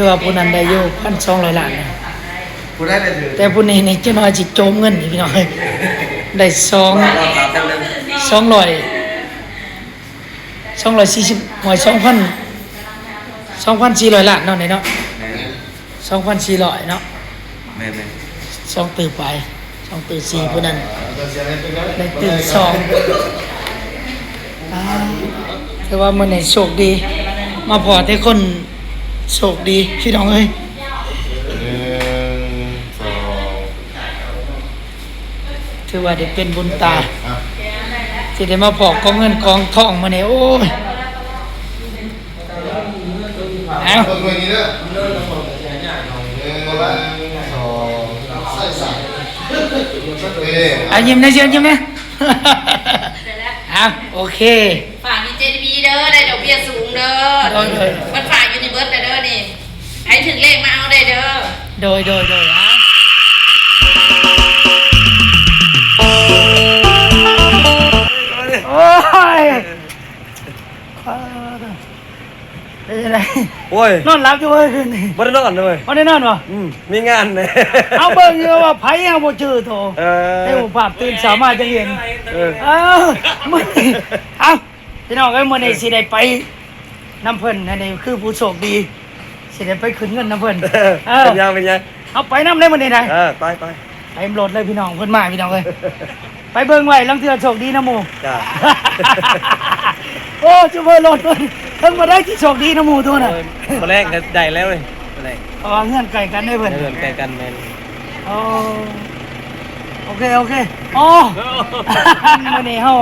ຄືວ່າຜູ້ນັ້ນໄດ້ຢູ່ພັນສອງຮ້ອຍລ້ານນະ ຜູ້ໃດໄດ້ຖືກ ແຕ່ຜູ້ນີ້ນີ້ຈັກໜ້ອຍຊິໂຈມເງິນອີກ ພີ່ນ້ອງເອີຍ ໄດ້ສອງ ສອງຮ້ອຍ ສອງຮ້ອຍສີ່ສິບ ໂອ້ຍ ສອງພັນ ສອງພັນສີ່ຮ້ອຍລ້ານເນາະ ນີ້ເນາະ ແມ່ນ ສອງພັນສີ່ຮ້ອຍເນາະ ແມ່ນໆ ສອງຕື້ປາຍ ສອງຕື້ສີ່ ຜູ້ນັ້ນໄດ້ຕື້ສອງ ອ່າ ຖືວ່າມື້ນີ້ໂຊກດີ ມາພໍ້ແຕ່ຄົນໂຊກດີ ພີ່ນ້ອງເອີຍ ໜຶ່ງ ສອງ ຖືວ່າໄດ້ເປັນບຸນຕາ ອ່ະ ທີ່ໄດ້ມາພໍ້ກອງເງິນກອງທອງມື້ນີ້ ໂອ້ຍ ເອົາ ເບິ່ງໄວ້ນີ້ເດີ ໜຶ່ງ ສອງ ເອີ ອ່ະ ຍິ້ມແດ່ ຍິ້ມແດ່ ອ່ະ ໂອເຄ ຝາກຢູ່ ເຈ ດີ ບີ ເດີ ໄດ້ດອກເບ້ຍສູງເດີ ໂດຍໆ ເພິ່ນຝາກຢູ່ນີ້ເບິດແລ້ວເດີນີ້ ໃຜຖືກເລກມາເອົາໄດ້ເດີ ໂດຍໆໆ ອ່ະ ໂອ້ຍ ເປັນຈັ່ງໃດ? ໂອ້ຍ ນອນຫຼັບຢູ່ເວີຍຄືນນີ້? ບໍ່ໄດ້ນອນເລີຍ ບໍ່ໄດ້ນອນບໍ່? ອືມ ມີງານ ເຮົາເບິ່ງຢູ່ວ່າໃຜ ເຮົາບໍ່ຈື່ໂຕ ເອີ ໃນຮູບພາບຕື່ນເຊົ້າມາຈັ່ງເຫັນ ເອີ ເອີ ມື້ນີ້ ເອົ້າ ພີ່ນ້ອງເອີຍ ມື້ນີ້ຊິໄດ້ໄປນຳເພິ່ນ ອັນນີ້ຄືຜູ້ໂຊກດີ ຊິໄດ້ໄປຂຶ້ນເງິນນຳເພິ່ນ ເອີ ເປັນຫຍັງ ເປັນຫຍັງ? ເຮົາໄປນຳເດ້ມື້ນີ້ນະ ເອີ ໄປ ໄປ ເຕັມລົດເລີຍພີ່ນ້ອງ ເພິ່ນມາພີ່ນ້ອງເອີຍ ໄປເບິ່ງໄວ້ ລາງເທື່ອໂຊກດີນຳໝູ່ ຈ້າ ໂອ້ ໂຊເຟີລົດເພິ່ນ ເຖິງບໍ່ໄດ້ຊິໂຊກດີນຳໝູ່ໂຕນະ ໂອ້ຍ ມື້ແລງກໍໄດ້ແລ້ວເວີຍ ມື້ແລງ ເພາະວ່າເຮືອນໃກ້ກັນເດ້ເພິ່ນ ເຮືອນໃກ້ກັນແມ່ນ ໂອ້ ໂອເຄ ໂອເຄ ອໍ ມື້ນີ້ເຮົາ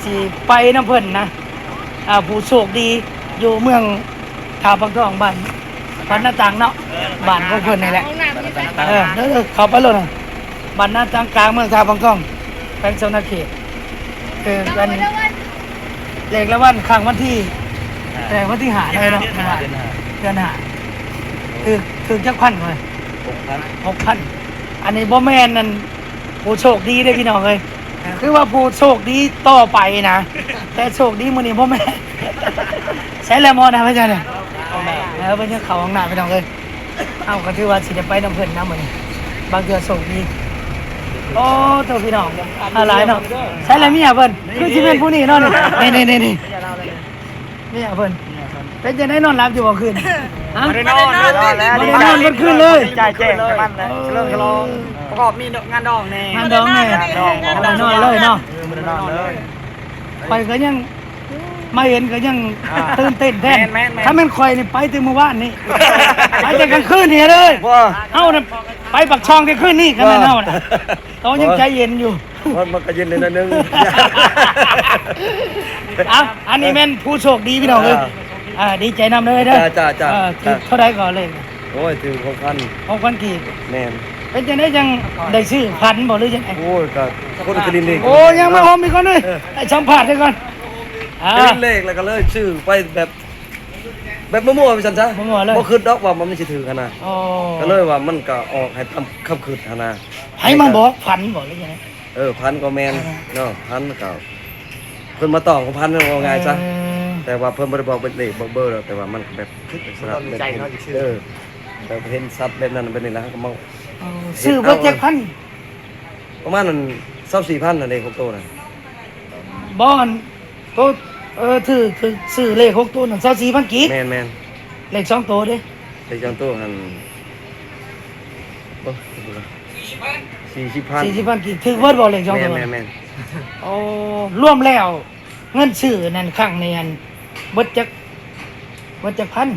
ຊິໄປນຳເພິ່ນນະ ອ່າ ຜູ້ໂຊກດີຢູ່ເມືອງທ່າປາກທອງ ບ້ານ ບ້ານນາຕັງເນາະ ບ້ານຂອງເພິ່ນນີ້ແຫຼະ ເອີ ເດີໆ ເຂົ້າໄປໂລດນະ ບ້ານນາຕັງ ກາງເມືອງທ່າປາກທອງ ແຂວງສະຫວັນນະເຂດ ຄືກັນ ເລກລາງວັນຄັ້ງວັນທີ ແຕ່ວັນທີຫ້າເນາະ ເດືອນຫ້າ ເດືອນຫ້າ ຖືກ ຖືກຈັກພັນເວີຍ? ຫົກພັນ ຫົກພັນ ອັນນີ້ບໍ່ແມ່ນ ອັນ ຜູ້ໂຊກດີເດ້ພີ່ນ້ອງເອີຍ ຄືວ່າຜູ້ໂຊກດີຕໍ່ໄປນະ ແຕ່ໂຊກດີມື້ນີ້ບໍ່ແມ່ນ ໃສລະໝໍນະ ພະເຈົ້ານະ ເອີ ເພິ່ນຍັງເຂົ້າຫ້ອງນ້ຳ ພີ່ນ້ອງເອີຍ ເຮົາກໍຖືວ່າຊິໄດ້ໄປນຳເພິ່ນນຳມື້ນີ້ ບາງເທື່ອໂຊກດີ ໂອ້ ໂຕພີ່ນ້ອງ ຫຼາຍເນາະ ໃສລະເມຍເພິ່ນ ຄືຊິແມ່ນຜູ້ນີ້ເນາະ ນີ້ ນີ້ໆ ເມຍເພິ່ນ ເມຍເພິ່ນ ເປັນຈັ່ງໃດ ນອນຫຼັບຢູ່ບໍ່ຄືນ? ຮະ? ບໍ່ໄດ້ນອນ ບໍ່ໄດ້ນອນ ບໍ່ໄດ້ນອນເບິດຄືນເລີຍ ໃຈແຈ້ງກັບມັນແຫຼະ ເອີ ສະເຫຼີມສະຫຼອງ ປະກອບມີງານດອງແດ່ ງານດອງແດ່ ງານດອງ ບໍ່ໄດ້ນອນເລີຍເນາະ ເອີ ບໍ່ໄດ້ນອນເລີຍ ຂ້ອຍກໍຍັງ ມາເຫັນກໍຍັງ ອ່າ ຕື່ນເຕັ້ນແທນ ແມ່ນໆໆ ຖ້າແມ່ນຂ້ອຍນີ້ໄປແຕ່ມື້ວານນີ້ ໄປແຕ່ກາງຄືນນີ້ເລີຍ ບໍ່ ເຮົານະໄປປາກຊ່ອງແຕ່ຄືນນີ້ ຄັນແມ່ນເຮົານະ ເຮົາຍັງໃຈເຢັນຢູ່ ມັນ ມັນກໍເຢັນໄດ້ໜ້ອຍໜຶ່ງ ເອົ້າ ອັນນີ້ແມ່ນຜູ້ໂຊກດີພີ່ນ້ອງເອີຍ ອ່າ ອ່າ ດີໃຈນຳເດີ ເດີ ຈ້າໆໆ ເອີ ຖືກເທົ່າໃດກໍເລີຍ? ໂອ້ຍ ຖືກຫົກພັນ ຫົກພັນກີບ ແມ່ນ ເປັນຈັ່ງໃດຈັ່ງໄດ້ຊື້ ຝັນບໍ່ ຫຼືຈັ່ງໃດ? ໂອ້ຍ ກໍຄົນກະຫຼິ້ນເລກ ໂອ້ ຍັງມາໂຮມອີກກ່ອນເດີ ເອີ ໃຫ້ສຳພາດເດີກ່ອນ ອ່າ ກະຫຼິ້ນເລກແລ້ວກໍເລີຍຊື້ໄປແບບ ແບບມົວໆ ວ່າຊັ້ນຊະ ມົວໆເລີຍ ບໍ່ຄິດດອກວ່າມັນຊິຖືກຫັ້ນນະ ອໍ ກໍເລີຍວ່າມັນກໍອອກໃຫ້ຕາມຄຳຄິດຫັ້ນນະ ໃຜມາບອກ ຝັນບໍ່ ຫຼືຈັ່ງໃດ? ເອີ ຝັນກໍແມ່ນ ອ່າ ເນາະ ຝັນກໍ ເພິ່ນມາຕອງຂອງພັນເນາະ ເວົ້າງ່າຍຊະ ເອີ ແຕ່ວ່າເພິ່ນບໍ່ໄດ້ບອກເປັນເລກບອກເບີດອກ ແຕ່ວ່າມັນກໍແບບຄິດລັກສະນະແບບເຫັນ ເອີ ແບບເຫັນສັດແບບນັ້ນແບບນີ້ລະ ເຮົາກໍມາ ເອີ ຊື້ເບິດຈັກພັນ? ປະມານນັ້ນ ຊາວສີ່ພັນນັ້ນເດ້ ຫົກໂຕນັ້ນ ບໍ່ ອັນໂຕ ເອີ ຖືກ ຖືກ ຊື້ເລກຫົກໂຕນັ້ນ ຊາວສີ່ພັນກີບ ແມ່ນໆ ເລກສອງໂຕເດ້? ເລກສອງໂຕຫັ້ນ ໂອ້ ສີ່ສິບພັນ ສີ່ສິບພັນ ສີ່ສິບພັນກີບ ຖືກເບິດບໍ່ເລກສອງໂຕ? ແມ່ນໆໆ ໂອ້ ລວມແລ້ວ ເງິນຊື້ນັ້ນຄັ້ງນີ້ຫັ້ນ ເບິດຈັກ ເບິດຈັກພັນ?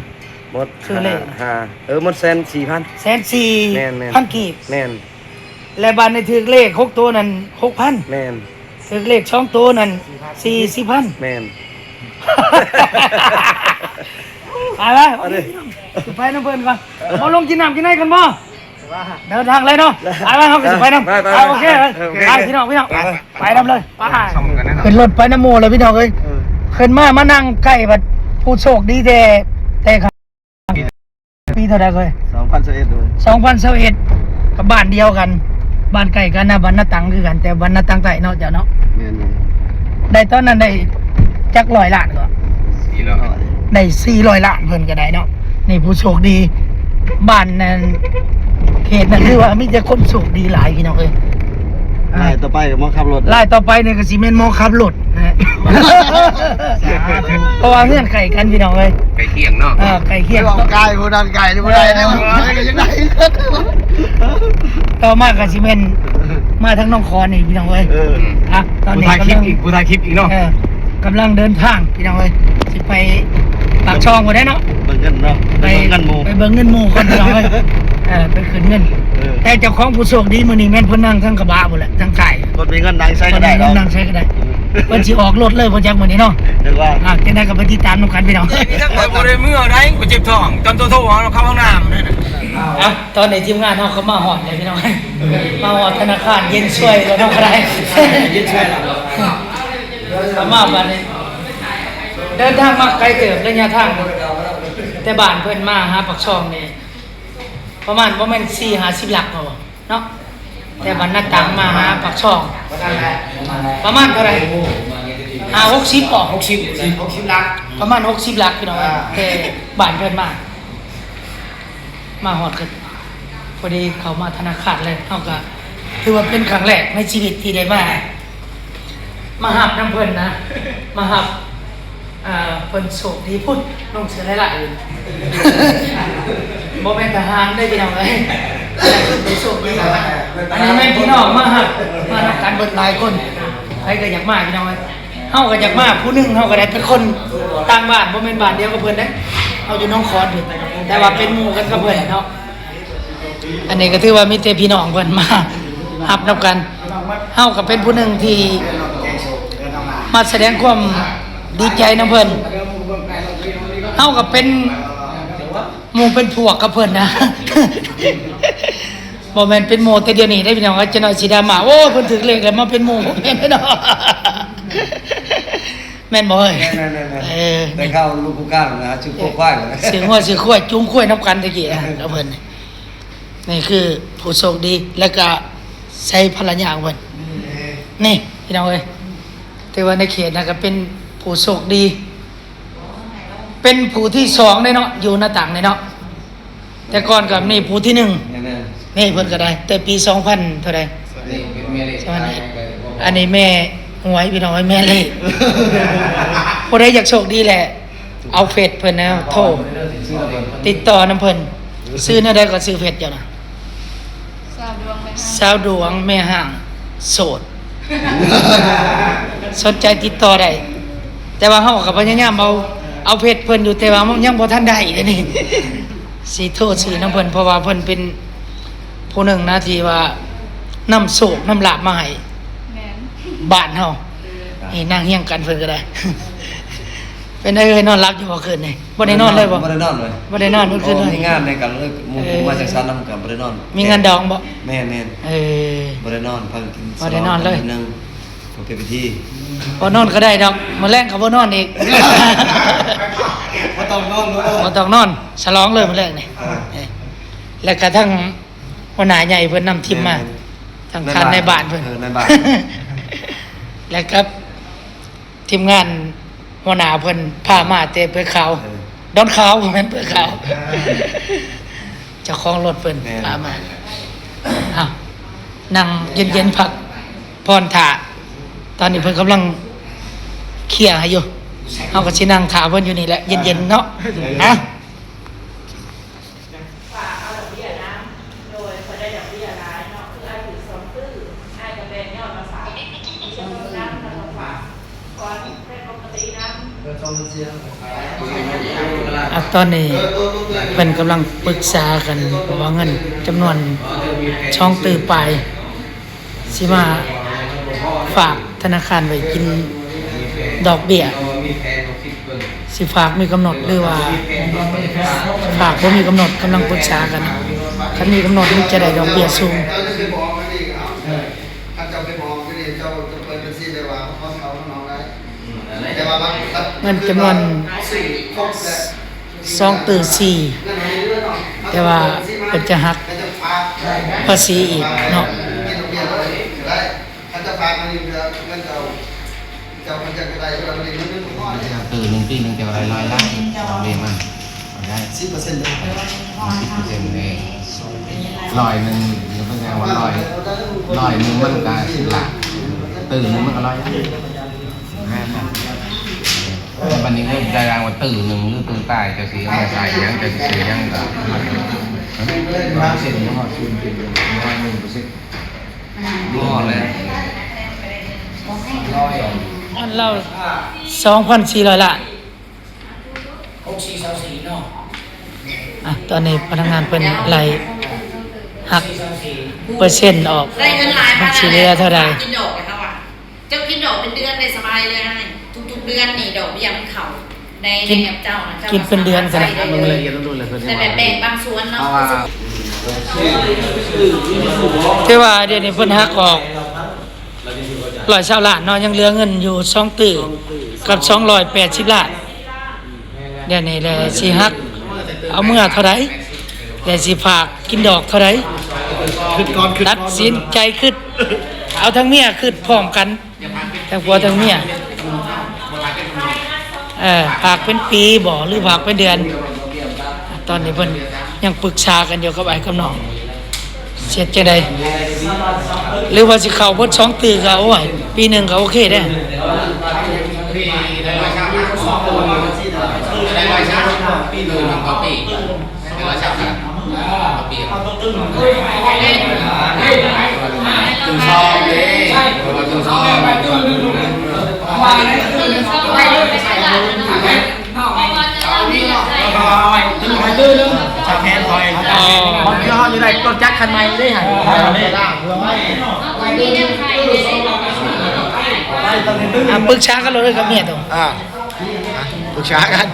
ໝົດ ຊື້ເລກ ຫ້າ ຫ້າ ເອີ ໝົດແສນສີ່ພັນ ແສນສີ່ ແມ່ນໆ ພັນກີບ ແມ່ນ ແລະບາດນີ້ຖືກເລກຫົກໂຕນັ້ນຫົກພັນ ແມ່ນ ຖືກເລກສອງໂຕນັ້ນສີ່ສິບພັນ ແມ່ນ ໄປ ໄປ ເອົາເດ້ ໄປນຳເພິ່ນກ່ອນ ເອີ ບໍ່ ລົງກິນນ້ຳກິນໃນກ່ອນບໍ່? ເດີນທາງເລີຍເນາະ ໄປ ໄປ ເຮົາກໍຊິໄປນຳ ໄປ ໄປ ໄປ ໂອເຄ ໄປ ພີ່ນ້ອງ ພີ່ນ້ອງ ໄປ ໄປນຳເລີຍ ໄປ ຂຶ້ນລົດໄປນຳໝູ່ເລີຍພີ່ນ້ອງເອີຍ ເອີ ຂຶ້ນມາ ມານັ່ງໃກ້ບັດ ຜູ້ໂຊກດີແທ້ ແຕ່ ປີເທົ່າໃດເອີຍ? ສອງພັນຊາວເອັດ ໂດຍ ສອງພັນຊາວເອັດ ກໍບ້ານດຽວກັນ ບ້ານໃກ້ກັນນະ ບ້ານນາຕັງຄືກັນ ແຕ່ບ້ານນາຕັງໃຕ້ເນາະ ເຈົ້າເນາະ ແມ່ນ ໄດ້ຕອນນັ້ນໄດ້ຈັກຮ້ອຍລ້ານກໍ? ສີ່ຮ້ອຍ ໄດ້ສີ່ຮ້ອຍລ້ານ ເພິ່ນກໍໄດ້ເນາະ ນີ້ຜູ້ໂຊກດີ ບ້ານນັ້ນ ເຂດນັ້ນ ຖືວ່າມີແຕ່ຄົນໂຊກດີຫຼາຍ ພີ່ນ້ອງເອີຍ. ລາຍຕໍ່ໄປກໍໝໍຂັບລົດ ລາຍຕໍ່ໄປນີ້ກໍຊິແມ່ນໝໍຂັບລົດນະ ສາທຸ ເພາະວ່າເຮືອນໃກ້ກັນ ພີ່ນ້ອງເອີຍ ໃກ້ຄຽງເນາະ. ເອີ ໃກ້ຄຽງ ໃກ້ຜູ້ນັ້ນໃກ້ຜູ້ໃດ ເອີ ກໍຢາກໄດ້ ຕໍ່ມາກໍຊິແມ່ນມາທາງໜອງຄອນນີ້ ພີ່ນ້ອງເອີຍ. ເອີ ອ່ະ ຕອນນີ້ ຜູ້ຖ່າຍຄລິບອີກ ຜູ້ຖ່າຍຄລິບອີກເນາະ. ເອີ ກຳລັງເດີນທາງ ພີ່ນ້ອງເອີຍ ຊິໄປປາກຊ່ອງພຸ້ນແຫຼະເນາະ ເບິ່ງເງິນເນາະ ໄປ ໄປເບິ່ງເງິນໝູ່ ໄປເບິ່ງເງິນໝູ່ກ່ອນ ພີ່ນ້ອງເອີຍ. ເອີ ໄປຂຶ້ນເງິນ ເອີ ແຕ່ເຈົ້າຂອງຜູ້ໂຊກດີມື້ນີ້ແມ່ນເພິ່ນນັ່ງທາງກະບະພຸ້ນແຫຼະ ທາງທ້າຍ ຄົນມີເງິນນັ່ງໃສກໍໄດ້ເນາະ ນັ່ງໃສກໍໄດ້. ເອີ ເພິ່ນຊິອອກລົດເລີຍບໍ່ຈັກມື້ນີ້ເນາະ. ຈັ່ງໃດກໍໄປຕິດຕາມນຳກັນ ພີ່ນ້ອງ. ມີທັງ ຂ້ອຍບໍ່ໄດ້ເມືອໃດ ຂ້ອຍເຈັບທ້ອງ ຕອນໂທຫາເຂົ້າຫ້ອງນ້ຳນັ້ນນະ. ອ່ະ ຕອນນີ້ທີມງານເຮົາກໍມາຮອດແລ້ວ ພີ່ນ້ອງ ມາຮອດທະນາຄານເຢັນຊ່ວຍແລ້ວເນາະ ກໍໄດ້ ເຢັນຊ່ວຍແລ້ວ ເຂົ້າມາບັດນີ້ ເດີນທາງມາໄກເຕີບ ໄລຍະທາງ ແຕ່ບ້ານເພິ່ນມາຫາປາກຊ່ອງນີ້ ປະມານບໍ່ແມ່ນສີ່ຫ້າສິບຫຼັກເນາະ ແຕ່ບ້ານນາຕັງມາຫາປາກຊ່ອງ ປະມານເທົ່າໃດ ຫ້າຫົກສິບບໍ່ ຫົກສິບ ຫົກສິບຫຼັກ ປະມານຫົກສິບຫຼັກ ພີ່ນ້ອງເອີຍ. ອ່າ ແຕ່ບ້ານເພິ່ນມາ ມາຮອດກໍພໍດີເຂົ້າມາທະນາຄານເລີຍ. ເຮົາກໍຖືວ່າເປັນຄັ້ງແລກໃນຊີວິດທີ່ໄດ້ມາ ມາຮັບນຳເພິ່ນນະ ມາຮັບ ເອີ ເພິ່ນໂຊກດີພຸ້ນ ນຸ່ງເສື້ອລາຍໆ ບໍ່ແມ່ນທະຫານເດ້ ພີ່ນ້ອງເອີຍ ແຕ່ເພິ່ນໂຊກດີ. ອັນນີ້ແມ່ນພີ່ນ້ອງມາຮັບ ມານຳກັນເບິດຫຼາຍຄົນ ໃຜກໍຢາກມາ ພີ່ນ້ອງເອີຍ. ເຮົາກໍຢາກມາຜູ້ໜຶ່ງ ເຮົາກໍໄດ້ເປັນຄົນຕ່າງບ້ານ ບໍ່ແມ່ນບ້ານດຽວກັບເພິ່ນເດ້ ເຮົາຢູ່ໜອງຄອນພຸ້ນ ແຕ່ວ່າເປັນໝູ່ກັນກັບເພິ່ນເນາະ. ອັນນີ້ກໍຖືວ່າມີແຕ່ພີ່ນ້ອງເພິ່ນມາຮັບນຳກັນ ເຮົາກໍເປັນຜູ້ໜຶ່ງທີ່ມາສະແດງຄວາມດີໃຈນຳເພິ່ນ. ເຮົາກໍເປັນໝູ່ເປັນພວກກັບເພິ່ນນະ ບໍ່ແມ່ນເປັນໝູ່ແຕ່ດຽວນີ້ເດ້ ພີ່ນ້ອງ. ຈັກໜ້ອຍຊິດຣາມາ ໂອ້ ເພິ່ນຖືກເລກແລ້ວມາເປັນໝູ່ ບໍ່ແມ່ນເນາະ ແມ່ນບໍ່ເອີຍ? ແມ່ນໆໆໆ ເອີ ໄດ້ຂ່າວລູກຜູ້ກ້ານນະ ຊື້ຄວາຍ ຊື້ງົວຊື້ຄວາຍ ຈູງຄວາຍນຳກັນແຕ່ກີ້ນະ ກັບເພິ່ນ. ນີ້ຄືຜູ້ໂຊກດີ ແລ້ວກະໃສ່ພັນລະຍາຂອງເພິ່ນ ນີ້ພີ່ນ້ອງເອີຍ ຖືວ່າໃນເຂດນັ້ນກະເປັນຜູ້ໂຊກດີ ເປັນຜູ້ທີສອງເດ້ເນາະ ຢູ່ນາຕັງນີ້ເນາະ. ແຕ່ກ່ອນກໍນີ້ຜູ້ທີໜຶ່ງ ແມ່ນໆ ນີ້ເພິ່ນກໍໄດ້ແຕ່ປີສອງພັນເທົ່າໃດ ນີ້ເປັນແມ່ເລກ ອັນນີ້ແມ່ຫວຍ ພີ່ນ້ອງເອີຍ ແມ່ເລກ. ຜູ້ໃດຢາກໂຊກດີແຫຼະ ເອົາເຟສເພິ່ນແລ້ວໂທ ຕິດຕໍ່ນຳເພິ່ນ. ຊື່ແນວໃດກໍ ຊື່ເຟສເຈົ້ານະ? ສາວດວງແມ່ຮ່າງ ສາວດວງແມ່ຮ່າງໂສດ ສົນໃຈຕິດຕໍ່ໄດ້ ແຕ່ວ່າເຮົາກໍພະຍາຍາມເອົາ ເອົາເຟສເພິ່ນຢູ່ ແຕ່ວ່າຍັງບໍ່ທັນໄດ້ເດ້ນີ້ ຊິໂທຊື່ນຳເພິ່ນ ເພາະວ່າເພິ່ນເປັນຜູ້ໜຶ່ງນະ ທີ່ວ່ານຳໂຊກນຳລາບມາໃຫ້ ແມ່ນ ບ້ານເຮົາ. ນີ້ນັ່ງຮຽງກັນເພິ່ນກໍໄດ້. ເປັນໄດເອີຍ ນອນຫຼັບຢູ່ບໍ່ຄືນນີ້? ບໍ່ໄດ້ນອນເລີຍບໍ່? ບໍ່ໄດ້ນອນເລີຍ ບໍ່ໄດ້ນອນເມື່ອຄືນເລີຍ. ໂອ້ ມີງານໃນກັນເລີຍ ໝູ່ ເອີ ມາຈາກສານນຳກັນ ບໍ່ໄດ້ນອນ. ມີງານດອງບໍ່? ແມ່ນໆ ເອີ ບໍ່ໄດ້ນອນ ພາກັນກິນ ບໍ່ໄດ້ນອນເລີຍ ສະຫຼອງກັນໜ້ອຍໜຶ່ງ ບໍ່ເປັນພິທີ. ບໍ່ນອນກໍໄດ້ດອກ ມື້ແລງກໍບໍ່ນອນອີກ ບໍ່ຕ້ອງນອນ ບໍ່ຕ້ອງນອນ ສະຫຼອງເລີຍມື້ແລງນີ້. ເອີ ແລ້ວກະທັງຫົວໜ້າໃຫຍ່ເພິ່ນນຳທີມມາ ແມ່ນໆ ທາງທ່ານນາຍບ້ານເພິ່ນ ເອີ ນາຍບ້ານ ແລ້ວກໍ ທີມງານຫົວໜ້າເພິ່ນພາມາແຕ່ເປືອກຂາວ ເອີ ດອນຂາວ ບໍ່ແມ່ນເປືອກຂາວ ເອີ ເຈົ້າຂອງລົດເພິ່ນ ແມ່ນ ພາມາ. ເອົ້າ ນັ່ງເຢັນໆ ພັກຜ່ອນຖ້າ ຕອນນີ້ເພິ່ນກຳລັງເຄຍໃຫ້ຢູ່ ເຮົາກໍຊິນັ່ງຖ້າເພິ່ນຢູ່ນີ້ແຫຼະ ເຢັນໆ ເນາະ ເອີ ນະ. ຝາກເອົາດອກເບ້ຍນຳ ໂດຍ ຂ້ອຍໄດ້ດອກເບ້ຍຫຼາຍເນາະ ຄືອ້າຍຖືກສອງຕື້ ອ້າຍກໍແບ່ງຍ້ອນວ່າຝາກເງິນນຳ ແລ້ວກໍຝາກຄວັນແບບປົກກະຕິນຳ. ອ່ະ ຕອນນີ້ເພິ່ນກຳລັງປຶກສາກັນ ເພາະວ່າເງິນຈຳນວນສອງຕື້ປາຍ ຊິມາຝາກທະນາຄານໄວ້ກິນດອກເບ້ຍ ຊິຝາກມີກຳນົດ ຫຼືວ່າຝາກບໍ່ມີກຳນົດ ກຳລັງປຶກສາກັນ. ຄັນມີກຳນົດມັນຈະໄດ້ດອກເບ້ຍສູງ. ເງິນຈຳນວນສອງຕື້ສີ່ ແຕ່ວ່າເພິ່ນຈະຫັກພາສີອີກເນາະ. ຄັນຈະຝາກເງິນເດືອນ ເງິນເຈົ້າ ເຈົ້າມັນຈະໄດ້ ເວລາມັນໄດ້ເງິນ ເດືອນໜຶ່ງ ປີໜຶ່ງ ເຈົ້າໄດ້ຮ້ອຍລ້ານ ເດ້ມັນ ເອົາໄດ້ ສິບເປີເຊັນເດ້ ສິບເປີເຊັນເດ້ ຮ້ອຍໜຶ່ງ ເພິ່ນວ່າຮ້ອຍ ຮ້ອຍໜຶ່ງມັນກະສິບລ້ານ ຕື້ໜຶ່ງມັນກະຮ້ອຍລ້ານ ແມ່ນບໍ່? ບັດນີ້ເງິນຈະວ່າຕື້ໜຶ່ງ ຫຼື ຕື້ປາຍ ເຈົ້າຊິເອົາມາໃຊ້ຫຍັງ ເຈົ້າຊິຊື້ຫຍັງກະ ຮ້ອຍເປີເຊັນ ຮອດສູນເປັນຮ້ອຍໜຶ່ງເປີເຊັນ ບໍ່ແຫຼະ ອັນລາວສອງພັນສີ່ຮ້ອຍລ້ານ ຫົກສີ່ຊາວສີ່ເນາະ ອ່ະ ຕອນນີ້ພະນັກງານເພິ່ນໄລ່ຫັກເປີເຊັນອອກ ມັນຊິເຫຼືອເທົ່າໃດ? ກິນດອກເລີຍເຮົາວ່າ ເຈົ້າກິນດອກເປັນເດືອນໄດ້ສະບາຍເລີຍອ້າຍ ທຸກໆເດືອນນີ້ດອກເບ້ຍມັນເຂົ້າໃນ ໃນແອັບເຈົ້ານະ ກິນເປັນເດືອນກໍໄດ້ ເບິ່ງລະອຽດລົງໂລດເລີຍເພິ່ນ ແຕ່ແບບແບ່ງບາງສ່ວນເນາະ ເພາະວ່າ ແຕ່ວ່າດຽວນີ້ເພິ່ນຫັກອອກ ຮ້ອຍຊາວລ້ານເນາະ ຍັງເຫຼືອເງິນຢູ່ສອງຕື້ກັບສອງຮ້ອຍແປດສິບລ້ານ ດຽວນີ້ແຫຼະຊິຫັກເອົາເມືອເທົ່າໃດ ແລະຊິຝາກກິນດອກເທົ່າໃດ ຄິດກ່ອນ ຄິດກ່ອນ ຕັດສິນໃຈຄິດ ເອົາທັງເມຍຄິດພ້ອມກັນ ທັງຜົວທັງເມຍ ເອີ ຝາກເປັນປີບໍ ຫຼືຝາກເປັນເດືອນ ຕອນນີ້ເພິ່ນຍັງປຶກສາກັນຢູ່ກັບອ້າຍກັບນ້ອງ ຊິເຮັດຈັ່ງໃດ ຫຼືວ່າຊິເຂົ້າເບິດສອງຕື້ກໍ ໂອ້ຍ ປີໜຶ່ງກໍໂອເຄເດ້ ອ່າ ປຶກສາກັນໂລດເອີຍກັບເມຍໂຕ ອ່າ ອ່າ ປຶກສາກັນ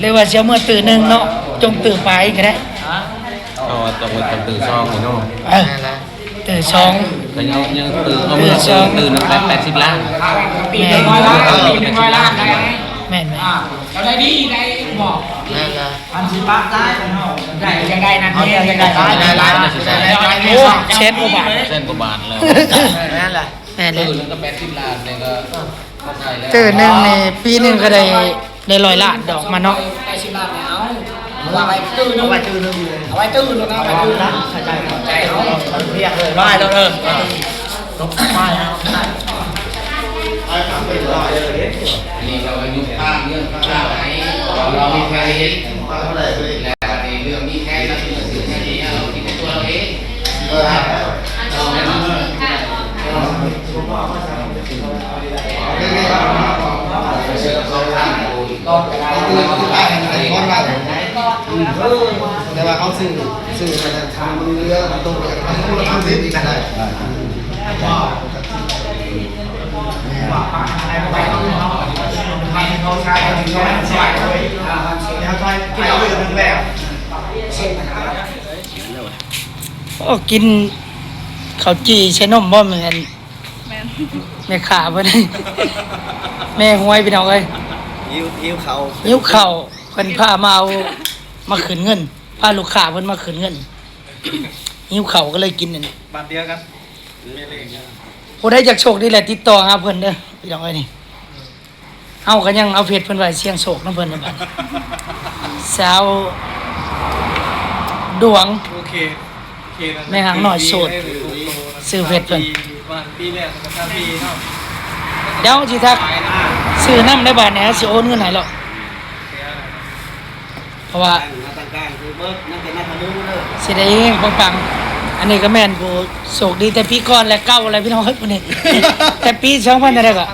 ຫຼືວ່າຊິເອົາເມືອຕື້ໜຶ່ງເນາະ ຈົ່ງຕື້ປາຍກໍໄດ້ ເອົາ ຕ້ອງໄວ້ຕັ້ງຕື້ສອງນີ້ເນາະ ເອີ ແມ່ນລະ ຕື້ສອງ ກໍຍັງ ຍັງຕື້ ເອົາເມືອຕື້ ຕື້ໜຶ່ງແປດ ແປດສິບລ້ານ ແມ່ນ ແມ່ນ ແມ່ນ ອ່າ ເຈົ້າໄດ້ດີໄດ້ບອກ ແມ່ນລະ ອັນຊິປະຫຼາຍເນາະ ໄດ້ ຢາກໄດ້ນະ ເຮົາຢາກໄດ້ຫຼາຍ ຫຼາຍ ຫຼາຍ ຫຼາຍ ໂອ້ ແສນກວ່າບາດ ແສນກວ່າບາດແລ້ວ ແມ່ນລະ ແມ່ນແລ້ວ ຕື້ໜຶ່ງກໍແປດສິບລ້ານນີ້ກໍ ຕື້ໜຶ່ງນີ້ປີໜຶ່ງກໍໄດ້ ໄດ້ຮ້ອຍລ້ານດອກມາເນາະ ໄດ້ສິບລ້ານແລ້ວ ເອົາໄວ້ຕື້ໜຶ່ງ ເອົາໄວ້ຕື້ໜຶ່ງ ເອົາໄວ້ຕື້ໜຶ່ງ ເອົາໄວ້ຕື້ໜຶ່ງ ໃຈເຮົາ ວຽກເລີຍ ໄປໂລດເອີ ອັນນີ້ເຮົາກໍຍຸບພາບເລື່ອງພາບໃຫ້ເຮົາມີໃຄເຮັດ ແລ້ວອັນນີ້ເລື່ອງມີແຄນ ເຮົາຊິມາຊື້ໃຫ້ເຮົາກິນໃນຕົວເຮົາເອງ ເອີ ເຮົາແມ່ນ ແຕ່ວ່າເຮົາຊື້ ຊື້ອັນນັ້ນ ເຫຼືອຕົກ ເຮົາຊື້ອີກກໍໄດ້ ໂອ້ ກິນເຂົ້າຈີ່ໃສ່ນົມບໍ່ ແມ່ນ ແມ່ນ ແມ່ຄ້າເພິ່ນ ແມ່ຮວຍ ພີ່ນ້ອງເອີຍ ຫິວ ຫິວເຂົ້າ ຫິວເຂົ້າ ເພິ່ນພາມາເອົາ ມາຂຶ້ນເງິນ ພາລູກຄ້າເພິ່ນມາຂຶ້ນເງິນ ຫິວເຂົ້າກໍເລີຍກິນອັນນີ້ ບາດດຽວກັນ ຜູ້ໃດຢາກໂຊກດີແຫຼະ ຕິດຕໍ່ຫາເພິ່ນເດີ ພີ່ນ້ອງເອີຍ ນີ້ ເຮົາກໍຍັງເອົາເຟສເພິ່ນໄວ້ ສ່ຽງໂຊກນຳເພິ່ນນະບັດ ສາວດວງ ໂອເຄ ໂອເຄນະ ແມ່ຮັກນ້ອຍໂສດ ຊື່ເຟສເພິ່ນ ປີແລກກໍທັນທີເນາະ ດຽວຊິທັກ ຊື້ນຳໃນບາດນີ້ ຊິໂອນເງິນໃຫ້ແລ້ວ ເພາະວ່າ ຕັ້ງການຄືເບິດ ຍັງເປັນນັກທະນູເດີ ຊິໄດ້ເຮັງປັງໆ ອັນນີ້ກໍແມ່ນຜູ້ໂຊກດີແຕ່ປີກ່ອນແລະເກົ່າແຫຼະ ພີ່ນ້ອງເອີຍ ຜູ້ນີ້ ແຕ່ປີສອງພັນເທົ່າໃດກໍ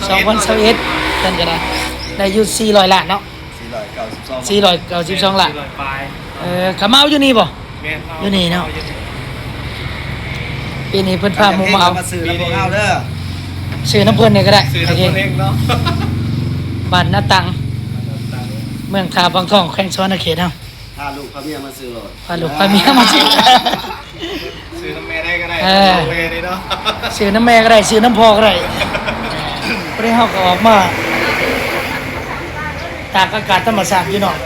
ສອງພັນຊາວເອັດ ເພິ່ນກໍໄດ້ ໄດ້ຢູ່ສີ່ຮ້ອຍລ້ານເນາະ ສີ່ຮ້ອຍເກົ້າສິບສອງ ສີ່ຮ້ອຍເກົ້າສິບສອງລ້ານ ສີ່ຮ້ອຍປາຍ ເອີ ກໍມາເອົາຢູ່ນີ້ບໍ່? ແມ່ນ ຢູ່ນີ້ເນາະ ປີນີ້ເພິ່ນພາໝູ່ມາເອົາ ມາຊື້ນຳພວກເຮົາເດີ ຊື້ນຳເພິ່ນນີ້ກໍໄດ້ ຊື້ນຳເພິ່ນເອງເນາະ ບ້ານນາຕັງ ເມືອງທ່າວັງທອງ ແຂວງສະຫວັນນະເຂດເຮົາ ພາລູກພາເມຍມາຊື້ໂລດ ພາລູກພາເມຍມາຊື້ ຊື້ນຳແມ່ໄດ້ກໍໄດ້ ເອີ ແມ່ນີ້ເນາະ ຊື້ນຳແມ່ກໍໄດ້ ຊື້ນຳພໍ່ກໍໄດ້ ພໍດີເຮົາກໍອອກມາຕາກອາກາດທຳມະຊາດຢູ່ນອກ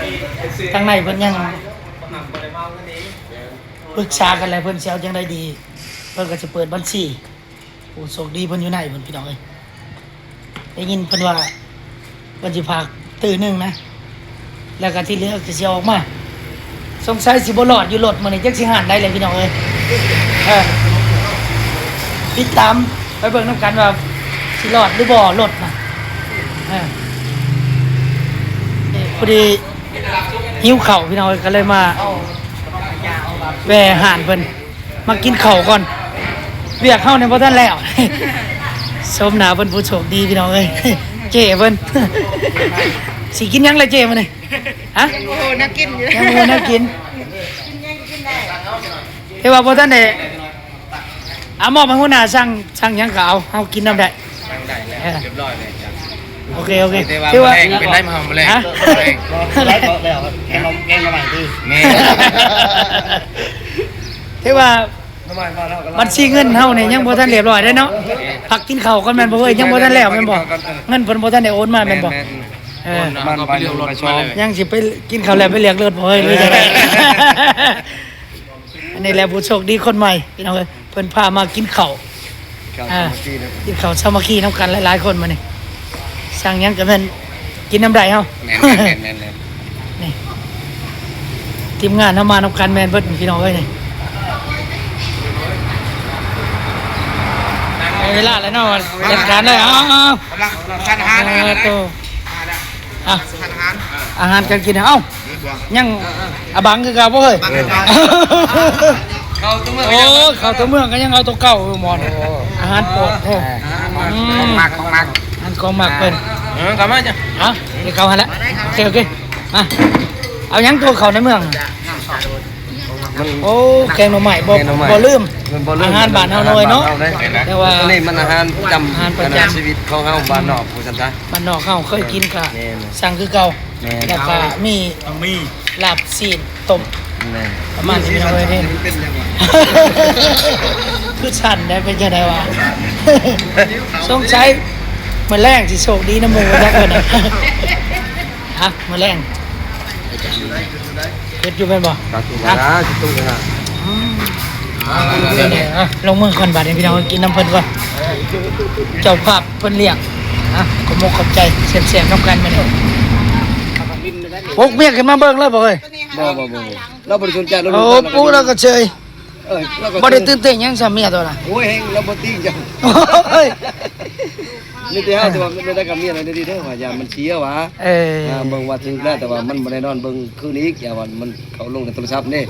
ທາງໃນເພິ່ນຍັງ ປຶກສາກັນແລ້ວ ເພິ່ນຊິເອົາຈັ່ງໃດດີ ເພິ່ນກໍຊິເປີດບັນຊີ ໂອ້ ໂຊກດີເພິ່ນຢູ່ໃນພຸ້ນ ພີ່ນ້ອງເອີຍ ໄດ້ຍິນເພິ່ນວ່າ ເພິ່ນຊິຝາກຕື້ໜຶ່ງນະ ແລ້ວກໍທີ່ເຫຼືອກໍຊິອອກມາ. ສົງໄສຊິບໍ່ລອດຢູ່ລົດມື້ນີ້ ຈັກຊິຮ້ານໃດແຫຼະພີ່ນ້ອງເອີຍ. ເອີ ຕິດຕາມໄປເບິ່ງນຳກັນວ່າຊິລອດຫຼືບໍ່ລົດນະ. ເອີ ພໍດີຫິວເຂົ້າພີ່ນ້ອງເອີຍ ກໍເລີຍມາແວ່ຮ້ານເພິ່ນ. ມາກິນເຂົ້າກ່ອນ ວຽກເຮົານີ້ບໍ່ທັນແລ້ວ. ຊົມໜ້າເພິ່ນ ຜູ້ໂຊກດີພີ່ນ້ອງເອີຍ ເຈ້ເພິ່ນ. ຊິກິນຫຍັງລະເຈ້ມື້ນີ້ ຮະ? ຍັງບໍ່ຮູ້ແນວກິນຢູ່ ຍັງບໍ່ຮູ້ແນວກິນ. ແຕ່ວ່າບໍ່ທັນໄດ້ ອາ ມອບໃຫ້ຫົວໜ້າ ສັ່ງ ສັ່ງຫຍັງກໍເອົາ ເຮົາກິນນຳໄດ້. ໄດ້ແລ້ວ ເອີ ຮຽບຮ້ອຍແລ້ວ. ໂອເຄ ໂອເຄ ແຕ່ວ່າ ຖືວ່າ ມື້ແລງເປັນໄດ້ມາ ມື້ແລງ ຮະ? ມື້ແລງ ໄດ້ເກາະແລ້ວ ແກງໜໍ່ ແກງໜໍ່ໄມ້ຕິ ແມ່ນ. ຖືວ່າບັນຊີເງິນເຮົານີ້ຍັງບໍ່ທັນຮຽບຮ້ອຍເດ້ເນາະ. ພັກກິນເຂົ້າກ່ອນແມ່ນບໍ່ເອີຍ? ຍັງບໍ່ທັນແລ້ວແມ່ນບໍ່? ເງິນເພິ່ນບໍ່ທັນໄດ້ໂອນມາແມ່ນບໍ່? ແມ່ນ ແມ່ນ ເອີ ມັນໄປເລື່ອງລົດມາເລີຍ ຍັງຊິໄປກິນເຂົ້າແລ້ວໄປເລືອກລົດບໍ່ເອີຍ ຫຼືຈັ່ງໃດ? ອັນນີ້ແຫຼະຜູ້ໂຊກດີຄົນໃໝ່ພີ່ນ້ອງເອີຍ ເພິ່ນພາມາກິນເຂົ້າ ກິນເຂົ້າ ອ່າ ສາມັກຄີເນາະ ກິນເຂົ້າສາມັກຄີນຳກັນຫຼາຍໆຄົນມື້ນີ້. ສັ່ງຫຍັງກໍແມ່ນກິນນຳໄດ້ເຮົາ. ແມ່ນໆໆໆ ນີ້ ທີມງານເຮົາມານຳກັນແມ່ນເບິດພີ່ນ້ອງເອີຍນີ້. ໄດ້ເວລາແລ້ວເນາະ ຈັດການເລີຍ. ເອົາໆ ກຳລັງ ກຳລັງສັນອາຫານ ເອີ ໂຕ ອ່ະ ສັນອາຫານ ອາຫານການກິນ. ເອົ້າ ຍັງອະບັງຄືເກົ່າບໍ່ເຮີ້ຍ? ເຂົ້າຕົວເມືອງ ໂອ້ ເຂົ້າຕົວເມືອງກໍຍັງເອົາຕົວເກົ່າຢູ່ໝໍນີ້. ອາຫານໂປດແທ້. ອືມ ຂອງມັກ ຂອງມັກ ອາຫານຂອງມັກເພິ່ນ. ເອີ ເຂົ້າມາຈ້ະ ເອົ້າ ເຂົ້າຫັ້ນລະ. ໂອເຄ ໂອເຄ ມາ ເອົາຫຍັງຕົວເຂົ້າໃນເມືອງ? ມັນ ໂອ້ ແກງໜໍ່ໄມ້ ບໍ່ ແກງໜໍ່ໄມ້ ບໍ່ລືມ ແມ່ນ ບໍ່ລືມ ອາຫານບ້ານເຮົາເລີຍເນາະ. ແຕ່ວ່າຕົວນີ້ມັນອາຫານປະຈຳ ອາຫານປະຈຳ ອາຫານຊີວິດຂອງເຮົາ ບ້ານນອກ ວ່າຊັ້ນຊະ. ບ້ານນອກເຮົາເຄີຍກິນກະ ແມ່ນ ສັ່ງຄືເກົ່າ. ແມ່ນ ແລ້ວກະມີ ຕ້ອງມີ ລາບຊີ້ນຕົ້ມ ແມ່ນ ປະມານນີ້ເນາະ. ເອີຍ ເປັນຫຍັງວະ? ຄືສັ່ນໄດ໋ ເປັນຈັ່ງໃດວະ? ສົງໄສມື້ແລງຊິໂຊກດີນຳໝູ່ຈັກເພິ່ນນະ. ຮະ ມື້ແລງ ເຮັດຢູ່ແມ່ນບໍ່? ຕັດຢູ່ນະ ຊິຕຸນະ. ອືມ ອ່າ ລົງມືກ່ອນບາດນີ້ພີ່ນ້ອງ ກິນນຳເພິ່ນກ່ອນ. ເຈົ້າພາບເພິ່ນລ້ຽງ ອ່ະ ຂອບອົກຂອບໃຈ ແຊບໆນຳກັນມື້ນີ້. ປຸກເມຍຂຶ້ນມາເບິ່ງເລີຍບໍ່ເອີຍ? ບໍ່ ບໍ່ ບໍ່ ລາວບໍ່ໄດ້ສົນໃຈ ລາວ ໂອ້ ປຸກລາວກໍເຊີຍ. ເອີ ລາວກໍບໍ່ໄດ້ຕື່ນເຕັ້ນຫຍັງສ່ຳເມຍໂຕນະ. ໂອ້ຍ ແຮງລາວບໍ່ຕິຫຍັງ. ໂອ້ຍ ມີແຕ່ເຮົາ ແຕ່ວ່າມັນໄດ້ກັບເມຍນັ້ນດີເດີ ວ່າຢ່າມັນເສຍວ່າ. ເອີ ອ່າ ເບິ່ງວ່າຖືກແລ້ວ ແຕ່ວ່າມັນບໍ່ແນ່ນອນ ເບິ່ງຄືນອີກ ຢ່າວ່າມັນເຂົາລົງໃນໂທລະສັບເດ້.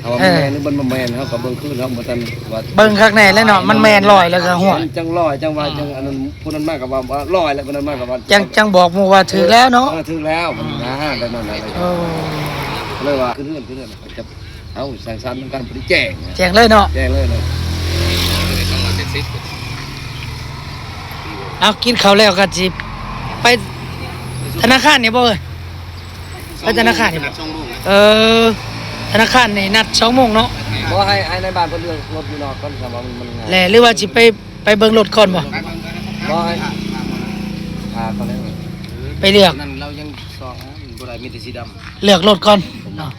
ເຮົາວ່າມັນແມ່ນ ເອີ ຫຼືມັນບໍ່ແມ່ນ ເຮົາກໍເບິ່ງຄືນ ເຮົາບໍ່ທັນວ່າ ເບິ່ງຄັກແນ່ແລ້ວເນາະ. ມັນແມ່ນຮ້ອຍແລ້ວກໍ ຫ້ວຍ ມັນຈັ່ງຮ້ອຍ ຈັ່ງວ່າ ອ່າ ຈັ່ງອັນນັ້ນ ຜູ້ນັ້ນມາກໍວ່າ ວ່າຮ້ອຍແລ້ວ ຜູ້ນັ້ນມາກໍວ່າ ຈັ່ງ ຈັ່ງບອກໝູ່ວ່າຖືກແລ້ວເນາະ. ເອີ ຖືກແລ້ວ ອ່າ ແບບນັ້ນແຫຼະ. ໂອ້ ເລີຍວ່າ ຄືເຮືອນ ຄືເຮືອນ ເອົາ ສ້າງສັນນຳກັນ ບໍ່ໄດ້ແຈ້ງ ແຈ້ງເລີຍເນາະ ແຈ້ງເລີຍເນາະ. ເອົາ ກິນເຂົ້າແລ້ວກໍຊິໄປທະນາຄານນີ້ບໍ່ເອີຍ? ໄປທະນາຄານນີ້ບໍ່? ນັດສອງໂມງນະ. ເອີ ທະນາຄານນີ້ນັດສອງໂມງເນາະ. ບໍ່ ໃຫ້ ໃຫ້ນາຍບ້ານເພິ່ນເລືອກລົດຢູ່ນອກກ່ອນ ຖ້າວ່າມັນ ມັນງ່າຍ ແລະ ຫຼືວ່າຊິໄປ ໄປເບິ່ງລົດກ່ອນບໍ່? ບໍ່ ໃຫ້ ອ່າ ເຂົາເລີຍ ໄປເລືອກ ນັ້ນລາວຍັງຊອກ ມັນບໍ່ໄດ້ ມີແຕ່ສີດຳ ເລືອກລົດກ່ອນເນາະ.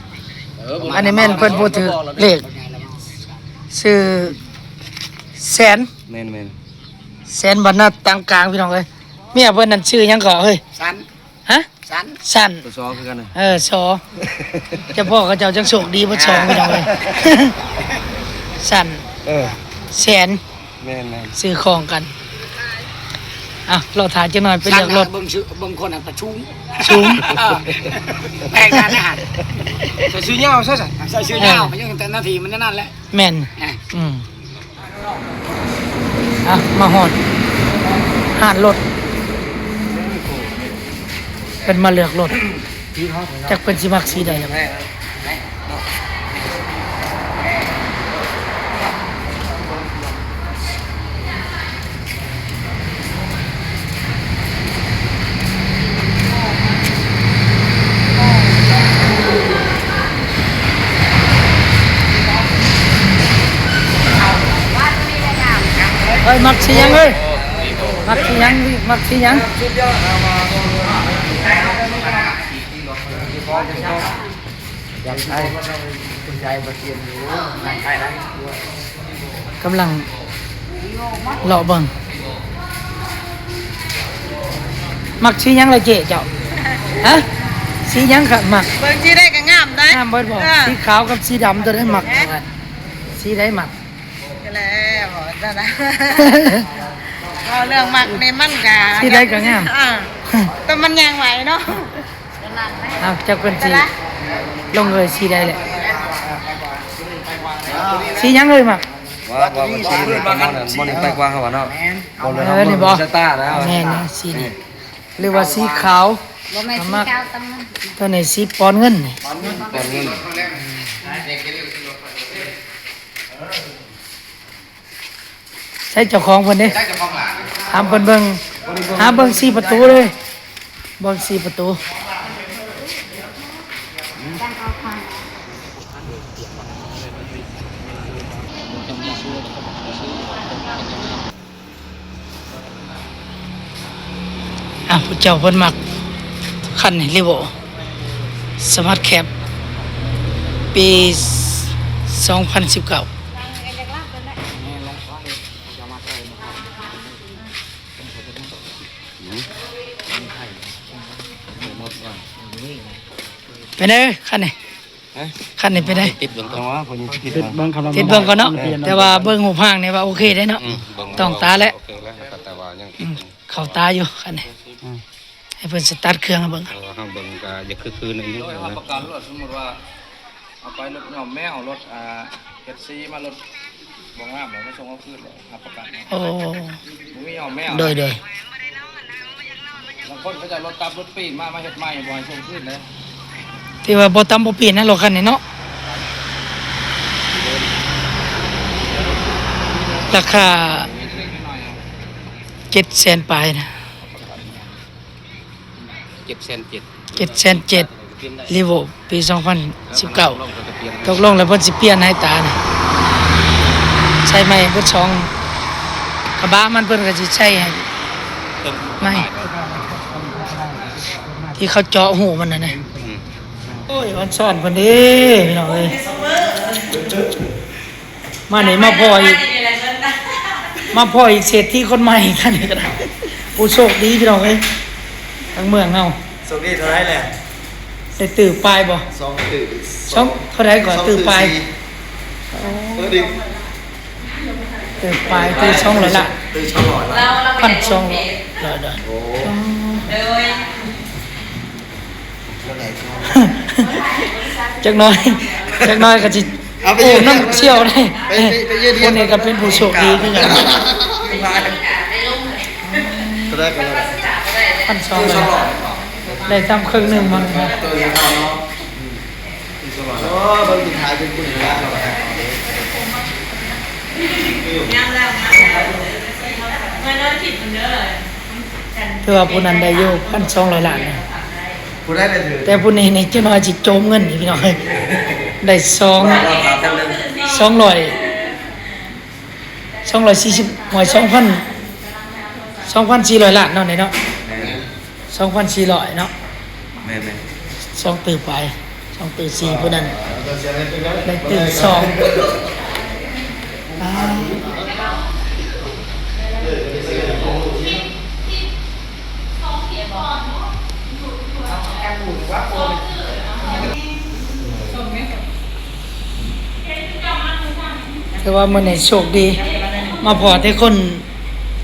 ເອີ ອັນນີ້ແມ່ນເພິ່ນຜູ້ຖືກເລກ ຊື່ແສນ ແມ່ນໆ ແສນ ບັນນາຕັງກາງ ພີ່ນ້ອງເອີຍ. ເມຍເພິ່ນນັ້ນຊື່ຫຍັງເກາະເຮີ້ຍ? ສັນ ຮະ? ສັນ ສັນ ຕົວຊໍຄືກັນນະ. ເອີ ຊໍ ຈະພໍ່ເຂົາເຈົ້າຈັ່ງໂຊກດີເບິດສອງ ພີ່ນ້ອງເອີຍ. ສັນ ເອີ ແສນ ແມ່ນໆ ຊື່ຂອງກັນ. ອ່ະ ລໍຖ້າຈັກໜ້ອຍໄປເລືອກລົດ. ເບິ່ງຊື່ ເບິ່ງຄົນນັ້ນປະຊຸງ ສູງ ເອີ ແປກນັ້ນນະ ໃສ່ຊື່ຍາວຊະ ໃສ່ຊື່ຍາວ ເອີ ກໍຍັງແຕ່ນາທີມັນນັ້ນແຫຼະ. ແມ່ນ ອ່ະ ອືມ ອ່ະ ມາຮອດຮ້ານລົດ ເພິ່ນມາເລືອກລົດ ຈັກເພິ່ນຊິມັກສີໃດ. ເອີຍ ມັກສີຫຍັງເອີຍ? ມັກສີຫຍັງ? ມັກສີຫຍັງ? ຢາກໄດ້ ຜູ້ຊາຍບໍ່ຕຽມຢູ່ ນັ່ງໄດ້ໄດ. ກຳລັງເລາະເບິ່ງ ມັກສີຫຍັງລະເຈ້ເຈົ້າ? ຮະ? ສ ສີຫຍັງກະມັກ. ເບິ່ງສີໃດກະງາມໄດ໋. ງາມເບິດບໍ່? ເອີ ສີຂາວກັບສີດຳ ຕົວໃດມັກ? ສີໃດມັກ? ກະແລ້ວນັ້ນນະ ເວົ້າເລື່ອງມັກນີ້ມັນກະ ສີໃດກະງາມ ເອີ ແຕ່ມັນຍ່າງໄວເນາະ. ເອົາ ຈັກເພິ່ນຊິລົງເອີຍສີໃດແຫຼະ. ສີຫຍັງເອີຍມັກ? ວ່າ ວ່າ ວ່າສີນີ້ປະມານນັ້ນ ບໍ່ໄດ້ໄປກວ່າເຮົາວ່າເນາະ. ເອີ ນີ້ບໍ່? ສະຕານະ ແມ່ນ ສີນີ້ ຫຼືວ່າສີຂາວ. ບໍ່ແມ່ນສີຂາວ ຕ້ອງ ຕົວນີ້ສີປອນເງິນນີ້ ປອນເງິນ. ໃສເຈົ້າຂອງເພິ່ນເດ້? ຖາມເພິ່ນເບິ່ງ ຫາເບິ່ງສີ່ປະຕູເລີຍ ເບິ່ງສີ່ປະຕູ. ອ່ະ ຜູ້ເຈົ້າເພິ່ນມັກຄັນນີ້ Revo Smart Cab ປີສອງພັນສິບເກົ້າ. ເປັນໄດຄັນນີ້? ຮະ? ຄັນນີ້ເປັນໄດ? ຕິດເບິ່ງກ່ອນ ຕິດເບິ່ງ ຕິດເບິ່ງກ່ອນເນາະ. ແຕ່ວ່າເບິ່ງຮູບຮ່າງນີ້ວ່າໂອເຄເດ້ເນາະ. ອືມ ຕ້ອງຕາແຫຼະ ໂອເຄແລ້ວ ແຕ່ວ່າຍັງ ອືມ ເຂົ້າຕາຢູ່ຄັນນີ້. ອືມ ໃຫ້ເພິ່ນສະຕາດເຄື່ອງໃຫ້ເບິ່ງ. ເອີ ເຮົາເບິ່ງກະຢາກຄືໆໜ້ອຍໜຶ່ງ. ໂດຍ ຮັບປະກັນໂລດ ສົມມຸດວ່າເອົາໄປລົດຍ້ອມແມວ ລົດ ອ່າ ເຈັດສີ່ ມາລົດບໍ່ງາມ ແລ້ວມາສົ່ງເອົາຄືນ ຮັບປະກັນ. ໂອ້ ບໍ່ມີຍ້ອມແມວ. ໂດຍໆ ບາງຄົນເຂົາເຈົ້າລົດຕັບລົດປີ້ນມາ ມາເຮັດໃໝ່ ບໍ່ໃຫ້ສົ່ງຄືນເດ້. ຖືວ່າບໍ່ຕຳບໍ່ປີ້ນນະ ລົດຄັນນີ້ເນາະ. ລາຄາເຈັດແສນປາຍນະ. ເຈັດແສນເຈັດ ເຈັດແສນເຈັດ Revo ປີສອງພັນສິບເກົ້າ. ຕົກລົງແລ້ວເພິ່ນຊິປ່ຽນໃຫ້ຕານີ້ ໃສ່ໃໝ່ເບິດສອງກະບະມັນ ເພິ່ນກະຊິໃສ່ໃຫ້ໃໝ່ ທີ່ເຂົາເຈາະຮູມັນຫັ້ນນະ. ອືມ ໂອ້ຍ ອອນຊອນເພິ່ນເດ້ ພີ່ນ້ອງເອີຍ. ມານີ້ມາພໍ້ອີກ ມາພໍ້ອີກເສດຖີຄົນໃໝ່ ຄັນນີ້ກະໄດ້ ຜູ້ໂຊກດີພີ່ນ້ອງເອີຍ ທາງເມືອງເຮົາ. ໂຊກດີເທົ່າໃດແຫຼະ? ໄດ້ຕື້ປາຍບໍ່? ສອງຕື້ ສອງ ເທົ່າໃດກໍ? ຕື້ປາຍ ຕື້ປາຍ ຕື້ສອງຮ້ອຍລ້ານ ຕື້ສອງຮ້ອຍລ້ານ ພັນສອງຮ້ອຍດອນ. ໂອ້ ໂດຍ ຈັກໜ້ອຍ ຈັກໜ້ອຍກະຊິ ເອົາໄປ ໂອ້ ຍືມ ນຳສ່ຽວເດ້. ໄປ ໄປ ໄປຢືນ ຄົນນີ້ກະເປັນຜູ້ໂຊກດີຄືກັນ ເທົ່າໃດກໍໄດ້ ພັນສອງຮ້ອຍ ໄດ້ຊ້ຳເຄິ່ງໜຶ່ງມັນ. ໂອ້ ເບິ່ງສຸດທ້າຍເປັນຜູ້ນີ້ລະ. ຖືວ່າຜູ້ນັ້ນໄດ້ຢູ່ ພັນສອງຮ້ອຍລ້ານນະ. ຜູ້ໃດໄດ້ຖືກ ແຕ່ຜູ້ນີ້ນີ້ຈັກໜ້ອຍຊິໂຈມເງິນນີ້ພີ່ນ້ອງເອີຍ. ໄດ້ສອງ ສອງຮ້ອຍ ສອງຮ້ອຍສີ່ສິບ ໂອ້ຍ ສອງພັນ ສອງພັນສີ່ຮ້ອຍລ້ານເນາະນີ້ເນາະ. ແມ່ນ ສອງພັນສີ່ຮ້ອຍເນາະ. ແມ່ນໆ ສອງຕື້ປາຍ ສອງຕື້ສີ່ ຜູ້ນັ້ນໄດ້ຕື້ສອງ. ຖືວ່າມື້ນີ້ໂຊກດີ ມາພໍ້ແຕ່ຄົນ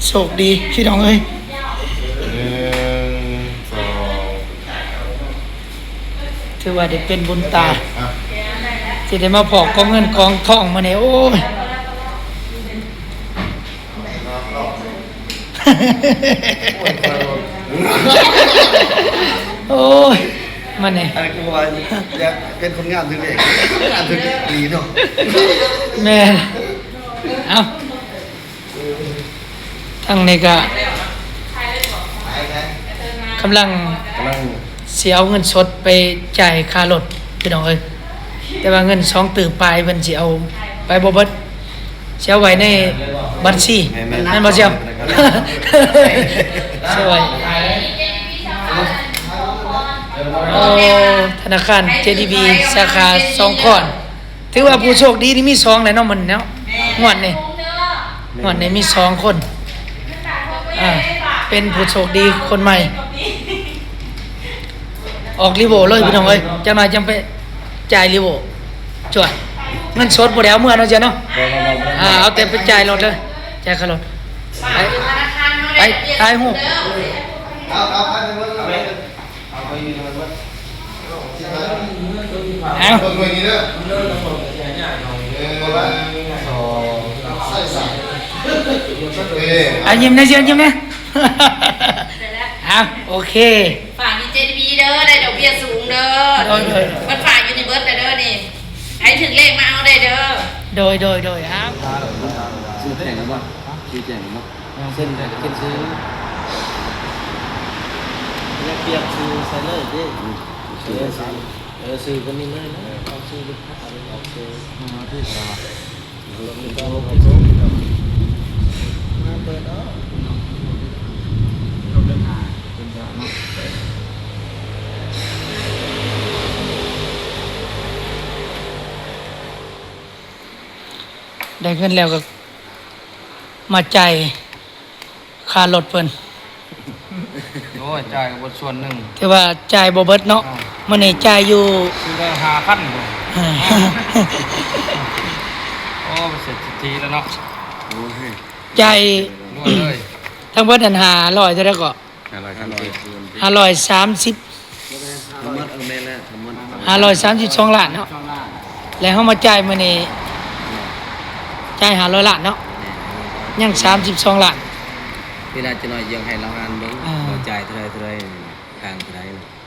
ໂຊກດີ ພີ່ນ້ອງເອີຍ. ໜຶ່ງ ສອງ ຖືວ່າໄດ້ເປັນບຸນຕາ ອ່ະ ທີ່ໄດ້ມາພໍ້ກອງເງິນກອງທອງມື້ນີ້. ໂອ້ຍ ໂອ້ຍ ມານີ້ ອັນນີ້ຄືວ່າຢາກເປັນຄົນງາມຖືກເລກ ງາມຖືກດີເນາະ. ແມ່ນ ເອົ້າ ທາງນີ້ກະກຳລັງ ກຳລັງຊິເອົາເງິນສົດໄປຈ່າຍຄ່າລົດ ພີ່ນ້ອງເອີຍ. ແຕ່ວ່າເງິນສອງຕື້ປາຍເພິ່ນຊິເອົາໄປບໍ່ເບິດ ຊິເອົາໄວ້ໃນບັນຊີ ແມ່ນ ແມ່ນບໍ່ສ່ຽວ? ຊ່ວຍ ໂອ້ ທະນາຄານ ເຈດີບີ ສາຂາສອງຄອນ ຖືວ່າຜູ້ໂຊກດີນີ້ມີສອງແຫຼະເນາະ ມື້ນີ້ເນາະ ງວດນີ້ ງວດນີ້ມີສອງຄົນ ອ່າ ເປັນຜູ້ໂຊກດີຄົນໃໝ່. ອອກລີໂວເລີຍພີ່ນ້ອງເອີຍ, ຈັກໜ່ອຍຈັ່ງໄປຈ່າຍລີໂວ. ຈວດ. ເງິນສົດບໍ່ໄດ້ເອົາເມືອເນາະ ເຈົ້າເນາະ. ບໍ່ ບໍ່ ບໍ່ ບໍ່ ອ່າ ເອົາແຕ່ໄປຈ່າຍລົດເລີຍ, ຈ່າຍຄ່າລົດ. ໄປ ໄປຖ່າຍຮູບ. ເອົາ ເອົາ ເອົາ ເອົາ ເອົາ ອ່ະ ຍິ້ມແດ່ ເຊີນ ຍິ້ມແດ່. ອ່ະ ໂອເຄ. ຝາກຢູ່ ເຈ ດີ ບີ ເດີ ໄດ້ດອກເບ້ຍສູງເດີ. ໂດຍ ໂດຍ ເພິ່ນຝາກຢູ່ນີ້ເບິດແລ້ວເດີນີ້. ໃຜຖືກເລກມາເອົາໄດ້ເດີ. ໂດຍ ໂດຍ ໂດຍ. ອ່າ ຊື້ແຈ້ງແລ້ວບໍ່? ຊື້ແຈ້ງແລ້ວບໍ່? ເຊັນ ເຊັນຊື່ ແລກປ່ຽນຊື່ໃສ່ເລີຍເດ້. ອືມ ເອີ ຊື່ ເອີ ຊື່ຄົນນີ້ເລີຍນະ. ເອີ ເອົາຊື່ລູກຄ້າ ເອົາຊື່ ອືມ ທີ່ ໄດ້ເງິນແລ້ວກໍມາຈ່າຍຄ່າລົດເພິ່ນ. ໂອ້ຍ ຈ່າຍກໍເບິດສ່ວນໜຶ່ງ. ຖືວ່າຈ່າຍບໍ່ເບິດເນາະ. ອ່າ ມື້ນີ້ຈ່າຍຢູ່ ຊື້ໄດ້ຫ້າພັນ. ເອີ ໂອ້ ເສດເສດຖີແລ້ວເນາະ. ໂອ້ຍ ຈ່າຍ ລວຍເລີຍ. ທັງເບິດຫັ້ນຫ້າຮ້ອຍເທົ່າໃດເກາະ? ຫ້າຮ້ອຍສາມສິບ ຫ້າຮ້ອຍສາມສິບ ທັງໝົດ. ເອີ ແມ່ນແລ້ວ ທັງໝົດ ຫ້າຮ້ອຍສາມສິບສອງລ້ານເນາະ. ແລ້ວເຮົາມາຈ່າຍມື້ນີ້ ຈ່າຍຫ້າຮ້ອຍລ້ານເນາະ. ແມ່ນ ຍັງສາມສິບສອງລ້ານ. ເວລາຈັກໜ້ອຍຢາກໃຫ້ລາວອ່ານເບິ່ງ ອ່າ ວ່າຈ່າຍເທົ່າໃດ ເທົ່າໃດ ຄ້າງເທົ່າໃດ.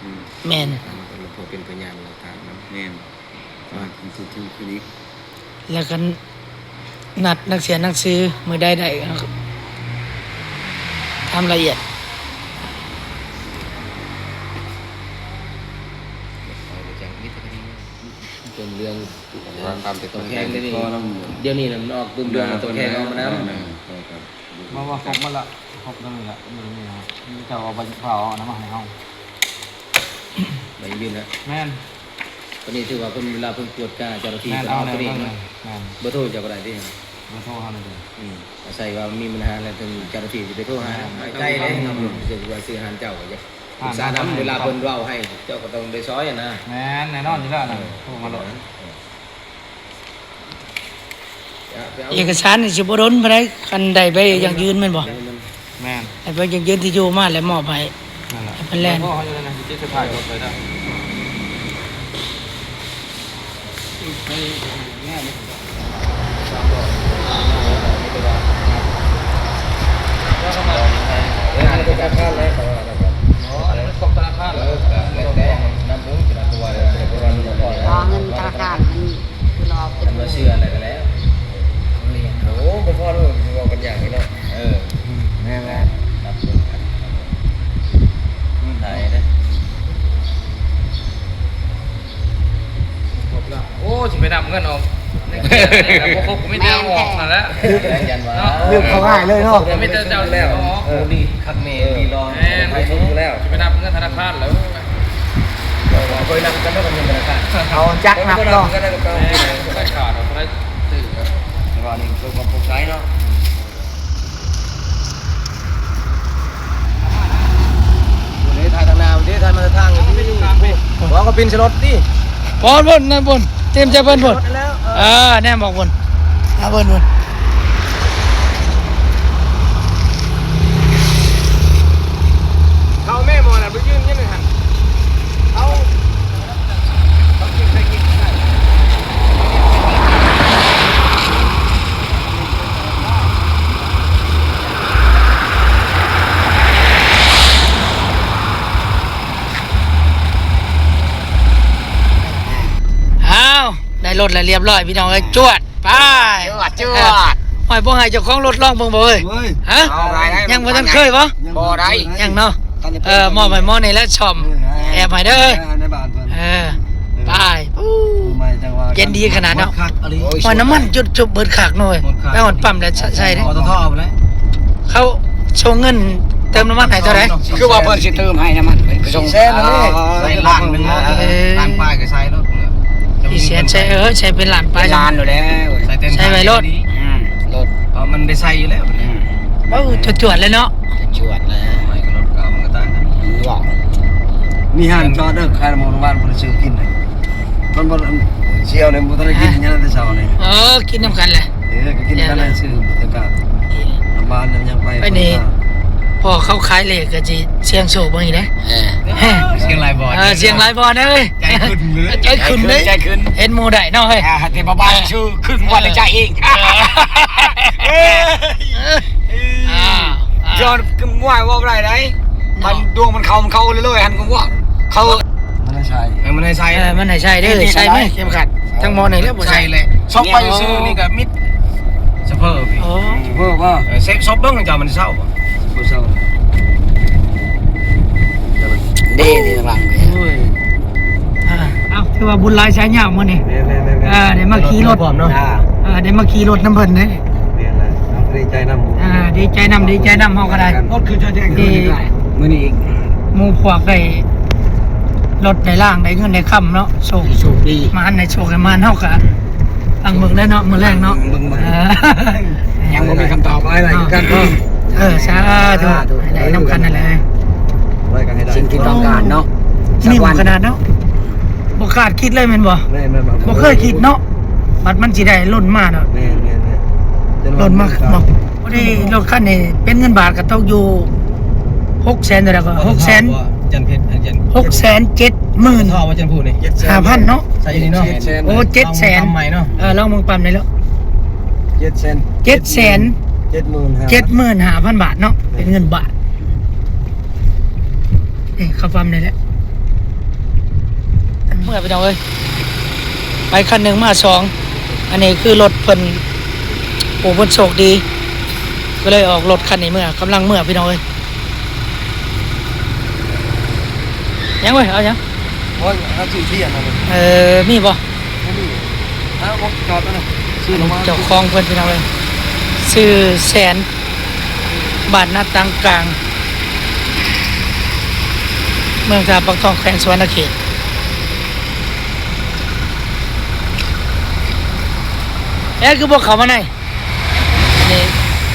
ອືມ ແມ່ນ ເພື່ອເປັນພະຍານຫຼັກຖານນຳ. ແມ່ນ ວ່າຖືກໆຄືນີ້. ແລ້ວກໍນັດນັກສຽນໜັງສືມື້ໃດໄດ້ ເຮົາກໍຖາມລາຍລະອຽດ. ເປັນເລື່ອງ ວ່າຕາມແຕ່ ຕົວແທນ ຕົວແທນ ດຽວນີ້ນະ ມັນອອກປຶ້ມ ດຽວນີ້ຕົວແທນອອກມານຳ. ມາວ່າຄົບໝົດລະ ຄົບນັ້ນແຫຼະ. ມື້ນີ້ເຈົ້າເອົາໃບເຂົາເອົາອັນນັ້ນມາໃຫ້ເຮົາ ໃບຢືນນະ. ແມ່ນ. ຕົວນີ້ຖືວ່າເພິ່ນ ເວລາເພິ່ນກວດກາເຈົ້າໜ້າທີ່ ແມ່ນ ເພິ່ນເອົາຕົວນີ້ມາ. ແມ່ນ ເບີໂທເຈົ້າກໍໄດ້ຕິ. ເບີໂທເຮົານີ້ເດີ. ອືມ ອາໄສວ່າມີບັນຫາແລ້ວ ເຈົ້າໜ້າທີ່ຊິໄປໂທຫາ. ແມ່ນ ໄກເດ້ເນາະ. ອືມ ເຊິ່ງວ່າຊື່ຮ້ານເຈົ້າກໍຢາກ ປຶກສານຳ. ເວລາເພິ່ນເວົ້າໃຫ້ ເຈົ້າກໍຕ້ອງໄດ້ຊ່ອຍຫັ້ນນະ. ແມ່ນ ແນ່ນອນຢູ່ແລ້ວນະ. ເອີ ໂທມາໂລດ. ເອີ ເອກະສານນີ້ຊິບໍ່ດົນປານໃດ ຄັນໄດ້ໃບຢັ້ງຢືນແມ່ນບໍ່? ແມ່ນ ໃຫ້ໃບຢັ້ງຢືນທີ່ຢູ່ມາແລ້ວມອບໃຫ້. ນັ້ນແຫຼະ ໃຫ້ເພິ່ນແລ່ນ. ເຮົາຢູ່ນັ້ນນະ ຊິຕິດສະພາຍລົດໄວ້ເດີ. ອໍ ເງິນທະນາຄານມັນ ມັນບໍ່ເຊື່ອອະໄລກໍແລ້ວ. ໂອ້ ບໍ່ພໍແລ້ວ ຊິເວົ້າກັນຍາກນີ້ເນາະ. ເອີ ແມ່ນແຫຼະ. ອືມ ໄດ້ເດ້. ຄົບລະ. ໂອ້ ຊິໄປນັບເງິນອອກ ບໍ່ຄົບ ມີແຕ່ເອົາອອກຫັ້ນແຫຼະ. ເນາະ ລືມເຂົ້າງ່າຍເລີຍເນາະ. ມີແຕ່ເຈົ້າຊິເອົາອອກ. ເອີ ດີຄັກແນ່ ດີລອງ. ແມ່ນ ໄປສຸດຢູ່ແລ້ວ. ຊິໄປນັບເງິນທະນາຄານແລ້ວ. ເອີ ບໍ່ເຄີຍນັບກັນເນາະ ກັບເງິນທະນາຄານ. ເອົາຈັກນັບເນາະ. ແມ່ນ ໃສ່ຂາດເອົາໄດ້. ແຕ່ວ່ານີ້ເພື່ອຄວາມໂປ່ງໃສເນາະ. ເດ້ ຖ່າຍທາງໜ້າເດ້ ຖ່າຍມາທາງນີ້. ບໍ່ ກໍປິ່ນໃສ່ລົດຕິ. ພຸ້ນ ພຸ້ນ ນັ້ນພຸ້ນ ຕຽມໃສ່ເພິ່ນພຸ້ນ. ເອີ ແນມອອກພຸ້ນ ຫາເພິ່ນພຸ້ນ. ເຂົ້າແມ່ໝໍນະ ໄປຢືນຢູ່ໃນຫັ້ນ. ເອົາ ອ້າວ ໄດ້ລົດແລ້ວລຽບຮ້ອຍພີ່ນ້ອງເອີຍ. ຈວດ ໄປ ຈວດ ຈວດ. ໂອ້ຍ ບໍ່ໃຫ້ເຈົ້າຂອງລົດລອງເບິ່ງບໍ່ເອີຍ? ເອີຍ ຮະ? ຍັງບໍ່ທັນເຄີຍບໍ່? ບໍ່ໄດ້ ຍັງເນາະ. ເອີ ມອບໃຫ້ໝໍນີ້ແຫຼະ ສ້ອມ ເອີ ແອບໃຫ້ເດີ ໃນບ້ານເພິ່ນ. ເອີ ເອີ ໄປ. ໂອ້ ເຢັນດີຂະໜາດເນາະ. ໂອ້ຍ ນ້ຳມັນຈົນເບິດຄັກເນາະ. ໄປຮອດປ້ຳແລ້ວໃສ່ເດ້. ເຂົາສົ່ງເງິນເຕີມນ້ຳມັນໃຫ້ເທົ່າໃດ? ຄືວ່າເພິ່ນຊິເຕີມໃຫ້ນ້ຳມັນ ໄປສົ່ງ ສີ່ແສນ ລ້ານໜຶ່ງ. ເອີ ລ້ານປາຍກໍໃສ່ໂລດ. ສີ່ແສນ ໃສ່ ເອີ ໃສ່ເປັນລ້ານປາຍ ເປັນລ້ານຢູ່ແລ້ວ. ໃສ່ໄວ້ໂລດ. ອືມ ໂລດ ເພາະມັນໄດ້ໃຊ້ຢູ່ແລ້ວ. ອືມ ເວົ້າຈວດໆເລີຍເນາະ. ຈວດແລ້ວ ໃໝ່ກັບລົດເກົ່າມັນກໍຕ່າງກັນ. ເວົ້າ ມີຮ້ານຈອດເດີ ຂາຍນ້ຳມັນ ວານບໍ່ໄດ້ຊື້ກິນເລີຍ ມັນບໍ່ ສ່ຽວເລີຍ ບໍ່ທັນໄດ້ກິນຫຍັງແຕ່ເຊົ້ານີ້. ເອີ ກິນນຳກັນແຫຼະ ເອີ ກໍກິນນຳກັນແຫຼະ ຊື້ບັນຍາກາດ ນ້ຳມັນຍັງໄປ ໄປນີ້ ພໍເຂົາຂາຍເລກກໍຊິສ່ຽງໂຊກເບິ່ງອີກເດ້. ເອີ ສ່ຽງຫຼາຍບ່ອນ ເອີ ສ່ຽງຫຼາຍບ່ອນເດ້. ໃຈຂຶ້ນເລີຍ ໃຈຂຶ້ນເດ້ ໃຈຂຶ້ນ ເຫັນໝູ່ໄດ້ເນາະເຮີ້ຍ. ອ່າ ແຕ່ບໍ່ບານຊື່ຂຶ້ນວັດໃຈເອງ ເອີ ເອີ ອ່າ ຍ້ອນວ່າເວົ້າບໍ່ໄດ້ໃດ໋ ມັນດວງມັນເຂົ້າ ມັນເຂົ້າເລື້ອຍໆ ຫັ້ນກໍວ່າເຂົ້າ ມັນໃຫ້ໃສ່ ເອີ ມັນໃຫ້ໃສ່ເດີ ໃສ່ໄໝ ເຂັມຂັດ ທັງໝໍນີ້ແຫຼະບໍ່ໃສ່ເລີຍ. ຊອກໄປຊື່ນີ້ກໍມິດ ຊາເຟີພີ່ ອໍ ຊາເຟີບໍ່ ເອີ ເຊັກ ຊອກເບິ່ງເຈົ້າມັນເຊົາບໍ່ ບໍ່ເຊົາ ເດ້ ທີ່ຫຼັງ ໂອ້ຍ ອ່າ ເອົາ ຖືວ່າບຸນຫຼາຍສາຍຍາວມື້ນີ້ ແມ່ນໆໆໆ ອ່າ ໄດ້ມາຂີ່ລົດ ອ່າ ໄດ້ມາຂີ່ລົດນຳເພິ່ນເດ້. ແມ່ນແລ້ວ ເຮົາກໍດີໃຈນຳ ອ່າ ດີໃຈນຳ ດີໃຈນຳ ເຮົາກໍໄດ້ ລົດຄືຈະແຈ້ງ ມື້ນີ້ອີກ ໝູ່ພວກໄດ້ລົດໄດ້ລາງ ໄດ້ເງິນໄດ້ຄຳເນາະ ໂຊກ ໂຊກດີ ມາໃຫ້ໂຊກໃຫ້ມານ ເຮົາກໍຟັງເບິ່ງໄດ້ເນາະ ມື້ແລງເນາະ ເບິ່ງ ເບິ່ງ ເອີ ຍັງບໍ່ມີຄຳຕອບ ໄປໄດ້ຄືກັນເນາະ ເອີ ສາທຸ ສາທຸ ໃຫ້ໄດ້ນຳກັນນັ້ນແຫຼະ ໄດ້ກໍໃຫ້ໄດ້ ສິ່ງທີ່ຕ້ອງການເນາະ ໂອ້ ນີ້ຂະໜາດເນາະ ບໍ່ຄາດຄິດເລີຍແມ່ນບໍ່? ແມ່ນໆໆ ບໍ່ເຄີຍຄິດເນາະ ບັດມັນຊິໄດ້ຫຼົ່ນມາເນາະ ແມ່ນໆໆ ຫຼົ່ນມາ ບໍ່ ພໍດີລົດຄັນນີ້ເປັນເງິນບາດກໍຕົກຢູ່ຫົກແສນເທົ່າໃດກໍ ຫົກແສນ ຈັນເພັດ ຫົກແສນເຈັດໝື່ນຫ້າພັນເນາະ ໃສ່ນີ້ເນາະ ໂອ້ ເຈັດແສນ ເອີ ລອງເບິ່ງປ້ຳໄດ້ແລ້ວ ເຈັດແສນ ເຈັດແສນ ເຈັດໝື່ນຫ້າ ເຈັດໝື່ນຫ້າພັນບາດເນາະ ເປັນເງິນບາດ ນີ້ເຂົ້າປ້ຳນີ້ແຫຼະ ເມື່ອ ພີ່ນ້ອງເອີຍ ໄປຄັນໜຶ່ງມາສອງ ອັນນີ້ຄືລົດເພິ່ນ ໂອ້ ເພິ່ນໂຊກດີ ກໍເລີຍອອກລົດຄັນນີ້ເມືອ ກຳລັງເມືອ ພີ່ນ້ອງເອີຍ ຫຍັງເວີ້ຍ ເອົາຫຍັງ ໂອ້ຍ ເອົາຊື່ທຽນເອົາ ເອີ ມີບໍ່? ບໍ່ມີ ຫາບໍ່ຈອດແລ້ວນະ ຊື່ລະມາ ເຈົ້າຂອງເພິ່ນ ພີ່ນ້ອງເອີຍ ຊື່ແສນ ບ້ານນາຕັງກາງ ເມືອງທ່າປາກທອງ ແຂວງສະຫວັນນະເຂດ ແອ ຄືບໍ່ເຂົ້າມາໃນ ອັນນີ້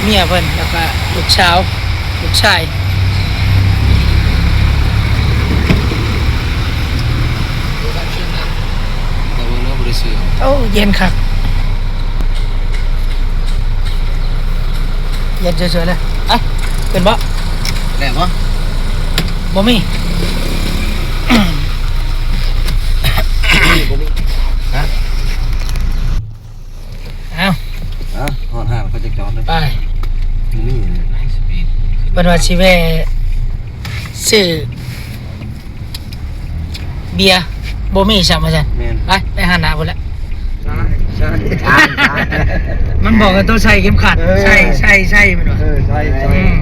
ເມຍເພິ່ນ ແລ້ວກະລູກສາວ ລູກຊາຍ ໂອ້ ເຢັນຄັກ ເຢັນສວຍໆ ເລີຍ ໄປ ຂຶ້ນບໍ່ ໄດ້ບໍ່ ບໍ່ມີ ບໍ່ມີ ຮະ ເອົາ ອ່ະ ຮອດຮ້ານເຂົາຈະຈອດເລີຍ ໄປ ບໍ່ມີ ເພິ່ນວ່າຊິແວ່ຊື້ເບຍ ບໍ່ມີຊ້ຳວ່າຊັ້ນ ແມ່ນ ໄປ ໄປຮ້ານໜ້າພຸ້ນແຫຼະ ໃຊ່ ໃຊ່ ມັນບອກໃຫ້ໂຕໃສ່ເຂັມຂັດ ເອີ ໃສ່ ໃສ່ ໃສ່ ມັນວ່າ ເອີ ໃສ່ ໃສ່ ອືມ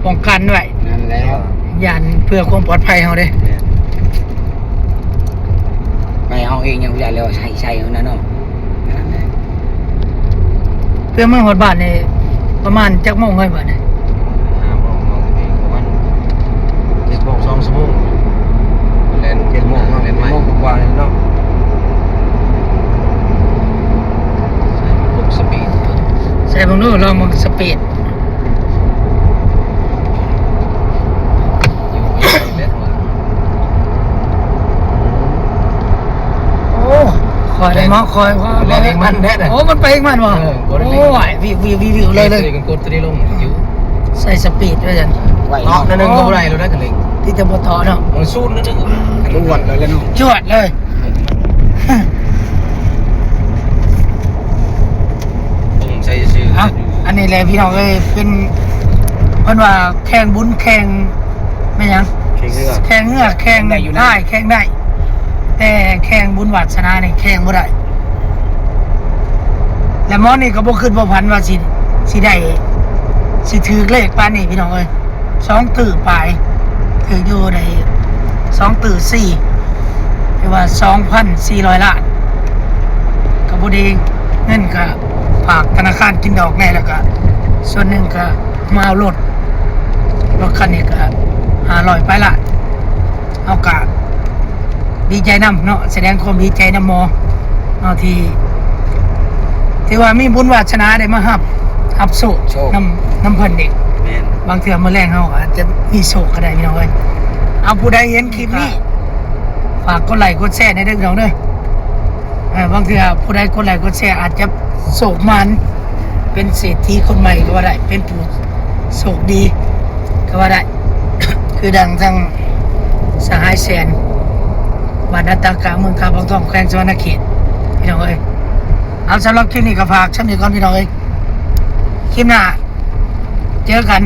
ປ້ອງກັນດ້ວຍ ນັ້ນແຫຼະ ຢ້ານເພື່ອຄວາມປອດໄພເຮົາເດ້ ແມ່ນ ໄປເຮົາເອງຍັງບໍ່ຢາກແລ້ວ ໃສ່ ໃສ່ນັ້ນເນາະ ນັ້ນແຫຼະ ເພື່ອມາຮອດບ້ານນີ້ປະມານຈັກໂມງເຮີ້ຍບາດນີ້? ຫ້າໂມງ ປະມານເຈັດໂມງ ສອງຊົ່ວໂມງ ແລ່ນ ເຈັດໂມງເນາະ ແລ່ນໄວ ເຈັດໂມງກວ່າໆເນາະ ໃສ່ເບິ່ງດູ ລອງເບິ່ງສະປີດ ໂອ້ ຄ່ອຍໄດ້ເນາະ ຄ່ອຍ ມັນແລ່ນເອງມັນແດ່ ໂອ້ ມັນໄປເອງມັນບໍ່? ເອີ ບໍ່ໄດ້ເລັ່ງ ໂອ້ຍ ວິວໆໆເລີຍ ກົດຕົວນີ້ລົງຢູ່ ໃສ່ສະປີດໄວ້ຊັ້ນ ເຕາະໜ້ອຍໜຶ່ງກໍບໍ່ໄດ້ແລ້ວນະຄັນເລັ່ງ ທີ່ຈະບໍ່ເຕາະເນາະ ມັນສູນໜ້ອຍໜຶ່ງ ຈວດເລີຍເນາະ ຈວດເລີຍ ເອີ ເບິ່ງໃສ່ຊື່ໆ ເອົ້າ ອັນນີ້ແຫຼະພີ່ນ້ອງເອີຍ ເປັນ ເພິ່ນວ່າແຂ່ງບຸນແຂ່ງ ແມ່ນຫຍັງ ແຂ່ງເຮືອ ແຂ່ງເຮືອ ແຂ່ງໄດ້ຢູ່ນະ ແຂ່ງໄດ້ ແຕ່ແຂ່ງບຸນວາດສະໜານີ້ແຂ່ງບໍ່ໄດ້ ແລະໝໍນີ້ກໍບໍ່ຄິດບໍ່ຝັນວ່າຊິ ຊິໄດ້ ຊິຖືກເລກປານນີ້ພີ່ນ້ອງເອີຍ ສອງຕື້ປາຍ ຖືກຢູ່ໄດ້ສອງຕື້ສີ່ ຫຼືວ່າສອງພັນສີ່ຮ້ອຍລ້ານ ກໍພໍດີ ເງິນກໍຝາກທະນາຄານກິນດອກແດ່ ແລ້ວກໍສ່ວນໜຶ່ງກໍມາເອົາລົດ ລົດຄັນນີ້ກໍຫ້າຮ້ອຍປາຍລ້ານ ເຮົາກະດີໃຈນຳເນາະ ສະແດງຄວາມດີໃຈນຳໝໍເນາະ ທີ່ ທີ່ວ່າມີບຸນວາດສະໜາໄດ້ມາຮັບ ຮັບໂຊກ ໂຊກ ນຳ ນຳເພິ່ນເດ້ ແມ່ນ ບາງເທື່ອມື້ແລງເຮົາອາດຈະມີໂຊກກໍໄດ້ພີ່ນ້ອງເອີຍ ເອົາ ຜູ້ໃດເຫັນຄລິບນີ້ ຝາກກົດໄລກົດແຊແດ່ເດີພີ່ນ້ອງເດີ. ເອີ ບາງເທື່ອຜູ້ໃດກົດໄລກົດແຊອາດຈະໂຊກໝານ ເປັນເສດຖີຄົນໃໝ່ກໍວ່າໄດ້ ເປັນຜູ້ໂຊກດີກໍວ່າໄດ້ ຄືດັ່ງທາງສະຫາຍແສນ ບ້ານນາຕາກາງ ເມືອງທ່າບ່າວທອງ ແຂວງສະຫວັນນະເຂດ ພີ່ນ້ອງເອີຍ. ເອົາ ສຳລັບຄລິບນີ້ກໍຝາກຊ່ຳນີ້ກ່ອນ ພີ່ນ້ອງເອີຍ. ຄລິບໜ້າເຈີກັນ.